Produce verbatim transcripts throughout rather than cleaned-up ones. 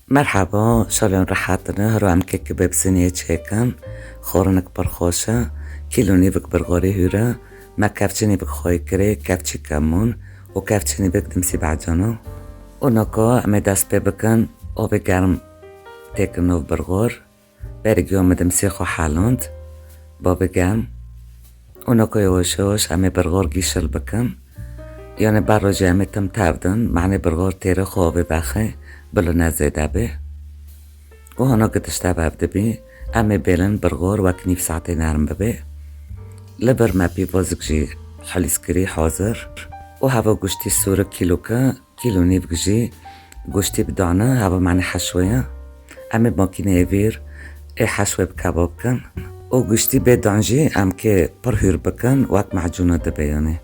Merhaba, şalên rehat in, hero em kek bebsiniyê çêkin. Xorinik pir xweş e. Kîlo nîvik birxorê hûr e. Me kevçî nîvik xweyî kirê, kevçî kemûn û kevçî nîvik dimsî behcano. Û noko em ê dest pê bikin, ovê germ têkin nov birxor. Berê giyo me dimsê xwe helond, bavê germ. Û noko yavaş yavaş em ê birxor gîşil bikin. Yanê ber rojê em ê tim tevdin, manê birxor têrê xwe avê vexê, bilo ne zêde bê. Û hana ki tişta bev dibî, em ê bêlin birxor wek nîv saetê nerm bibê. Li vir me pîvozik jî xilîskirî hazir. Û heva goştî sûrik kîloke, kîlo nîvik jî goştî bi dane, heva manê heşwê ye. Em ê makîneyê vîr ê heşwê bi kebab bikin. Û goştî bê dan jî em kê pir hûr bikin, wek mehcûna dibe yanê.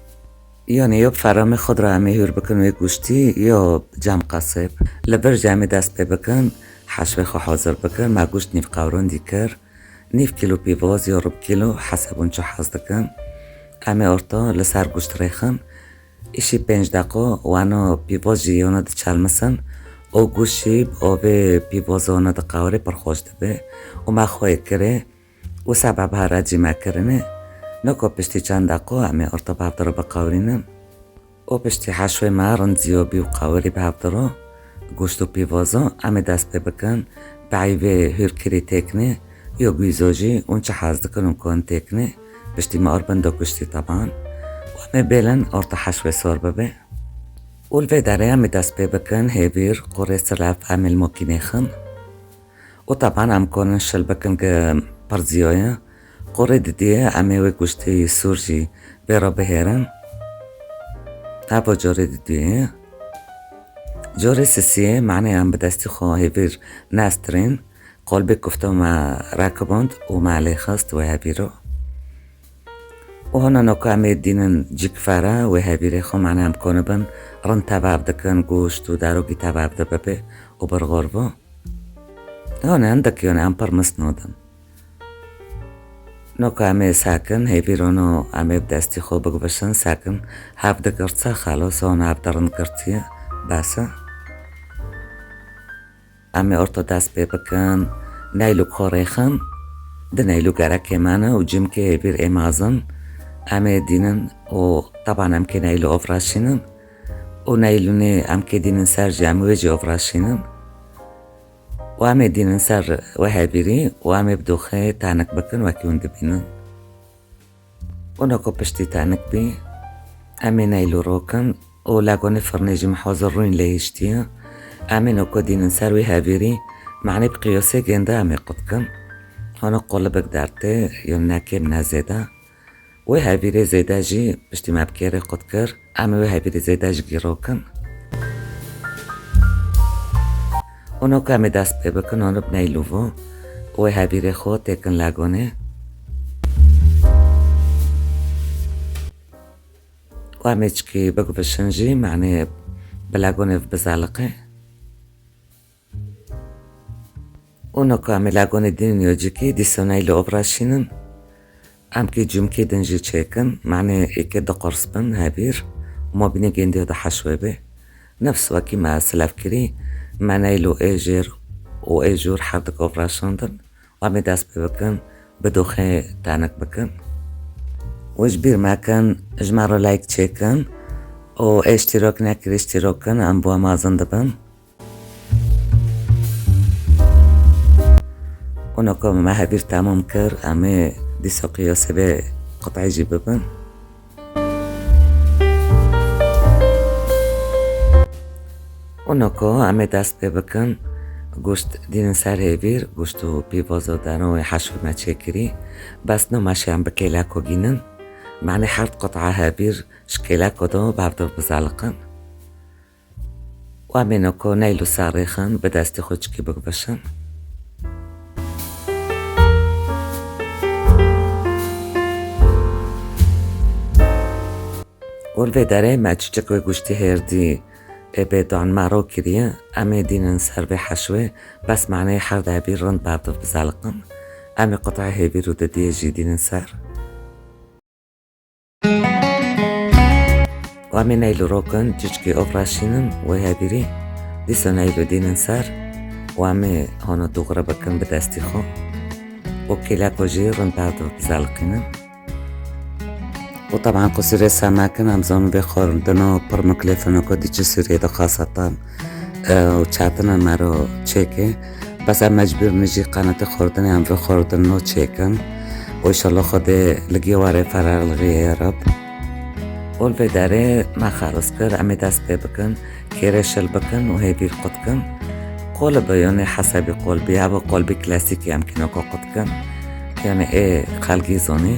Yanê ya bi feramê xwe re em ê hûr bikin wê goştî ya cem qesêb. Li vir jî em ê dest pê bikin, heşwê xwe hazir bikin. Me goşt nîv qewrindî kir. Nîv kîlo pîvoz ya rûb kîlo hesab hûn çi hez dikin. Em ê orta li ser goşt rêxin. Îşî pênc deqo wana pîvoz jî yana diçelmisin û goşt jî bi ovê pîvoz wana diqewirê pir xweş dibe û me xweyî kirê û seba bi herecî me kirinê. Noko piştî çend deqo em ê orta bi hev de re biqewirînin. Û piştî heşwê me rind ziyobî û qewirî bi hev de re goşt û pîvozo em ê dest pê bikin. Bi eyvê hûrkirî têkinê, yo guîzo jî hûn çi hez dikin hûn kon têkinê. Piştî me ar bin do goştî teban. Û em ê bêlin orta heşwê sor bibe. Û li vê derê em ê dest pê bikin, hêvîr, qorê silav em ê li mokînê xin. Û teban em konin şil bikin ki pir ziyo ye. Qorê didiyê em ê wê goştê sor jî vê re bihêrin. Evo corê didiyê. Corê sisiyê, manê em bi destî xwe hêvîr nestirîn. Qolbê kufto me rekiband û me lê xist wê hevîro. Û hona noka em ê dînin cik fere wê hevîrê xwe, mane em konibin rind tevav dikin, goşt û darokî tevav dibibe û birxor bo. Hona hindek yone em pir mis nodin. Noka em ê sekin, hêvîrono em ê bi destî xwe bigvişin, sekin hev digirtse xelos, hona hev de rind girtiye, bes e. Em ê orto dest pê bikin. Neylo ko rêxin. Di neylo gerekê me ne û cimkê hêvîr ê mezin. Em ê dînin û teban em kê neylo ovraşînin. Û neylûnê em kê dînin ser jî em wê jî ovraşînin. Û em ê dînin ser wê hevîrî û em ê bi doxê tenik bikin wekî hûn dibînin. Û noko piştî tenik bî, em ê neylo rokin û lagonê firnê jî mihazir rûyn lê hiştiye. Em ê noko dînin ser wê hevîrî, manê bi qiyosê gênde em ê qut kin. Hano qolibik dertê, yon ne kêm ne zêde. Wê hevîrê zêde jî piştî me bi kêrê qut kir, em ê wê hevîrê zêde ji gî rokin. Û noka em ê dest pê bikin, hano bi neylo vo. Wê hevîrê xwe têkin lagonê. Û em ê çikî bigvişin jî, manê bi lagonê bizeliqê. Û noka em ê lagonê dînin yo cikî, dîsa neylo ovraşînin. Em kê cûmkê din jî çêkin, manê êkê diqurs bin hevîr, û mabînê gêndiya de heşwê bê. Nifs wekî me silav kirî, me neylo ê jêr û ê jûr herdik ovraşandin. Û em ê dest pê bikin, bi doxê tenik bikin. Û ji bîr mekin, ji me re like çêkin û ê îştîrak nekirî îştîrak kin, em bo we mezin dibin. Û noko me hevîr temam kir, em ê dîsa qiyasê vê qut'ê jî bibin. Û noko em ê dest pê bikin, goşt dînin ser hêvîr, goşt û pîvaza dano wê heşwê me çêkirî. Bes no meşe em bi kêleko gînin. Manê herd qut'a hevîr ji kêleko de bi hev de bizeliqin. Û em ê noko neylo ser rêxin, bi destê xwe çikî bigvişin. Û li vê derê me çiçik wê goştî hêrdî ê bê dan me ro kiriye, em ê dînin ser vê heşwê, bes manê herd hevîr rind bi hev de bizeliqin. Em ê qut'ê hêvîr û didiyê jî dînin ser. Û em ê neylo rokin, çiçkî ovraşînin wê hevîrî, dîsa neylo dînin ser. Û em ê hano dûxre bikin bi destî xwe. Û kêleko jî rind berdo bizeliqînin. Û teban qusûrê semekin em zanin vê xwardino pir miklêfin ku dî çi Sûriyê de xasatan, e, û çetin e mero çêke. Bes em mecbûr in jî qenatê xwardinê em vê xwardino çêkin. Û înşallah Xwedê li gê warê feraqlixî ya Reb. Û li vê derê me xelas kir, em ê dest pê bikin. Kêrê şil bikin û hêvîr qut kin. Qolib e, yanî hesabî qolbî, ev qolbî klasîkî em kî noko qut kin. Yanî ê xelgî zonî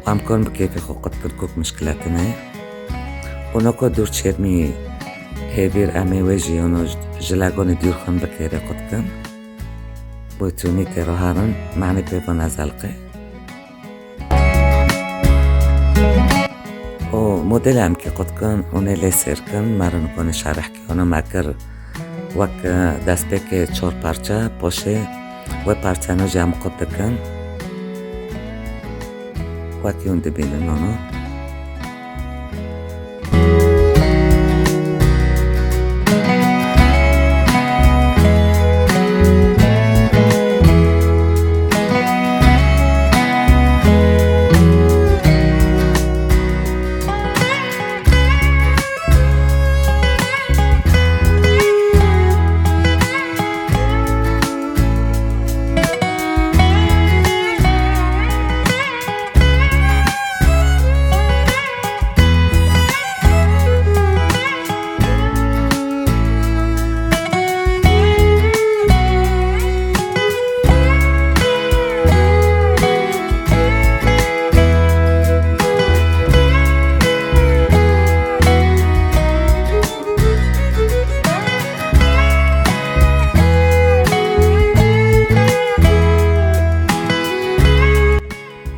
û em kon bi kêfê xwe qut kin, kok mişkile tune ye. Û noko dûr çêrmî hêvîr em ê wê jî yano ji legonê dûr xwin bi kêrê qut kin. Bû tûnî tê re herin, manî pê vana zelqê. Û modela em kî qut kin, hûn ê lê sêr kin, me rin konê şereh kî, hûn me kir wek, e, destpêkê çor parçe, poşê, wê parçeno jî em qut dikin. Wekî hûn dibînin hûn.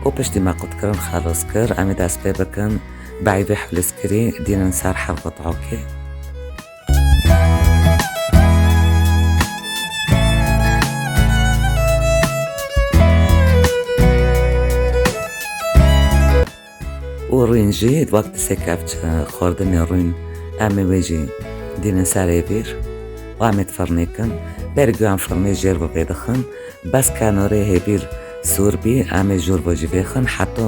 Û piştî me qutkirin xelos kir, em ê dest pê bikin, bi eyvê hulizkirî dînin ser helqet okê. Û rûyn jî wek disê kevç xwardinê rûyn, em ê wê jî dînin ser hêvîr û em ê di firnê kin. Berî ku em firnê jêr bivê dixin, bes kenorê hêvîr sûr bî, em ê jûr bo jî vêxin, heta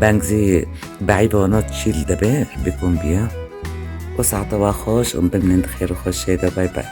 bengzî beyî bona çîl dibe, bikûn biye. Û saeta we xweş û bimînin di xêr û xweşiyê de. Bay bay.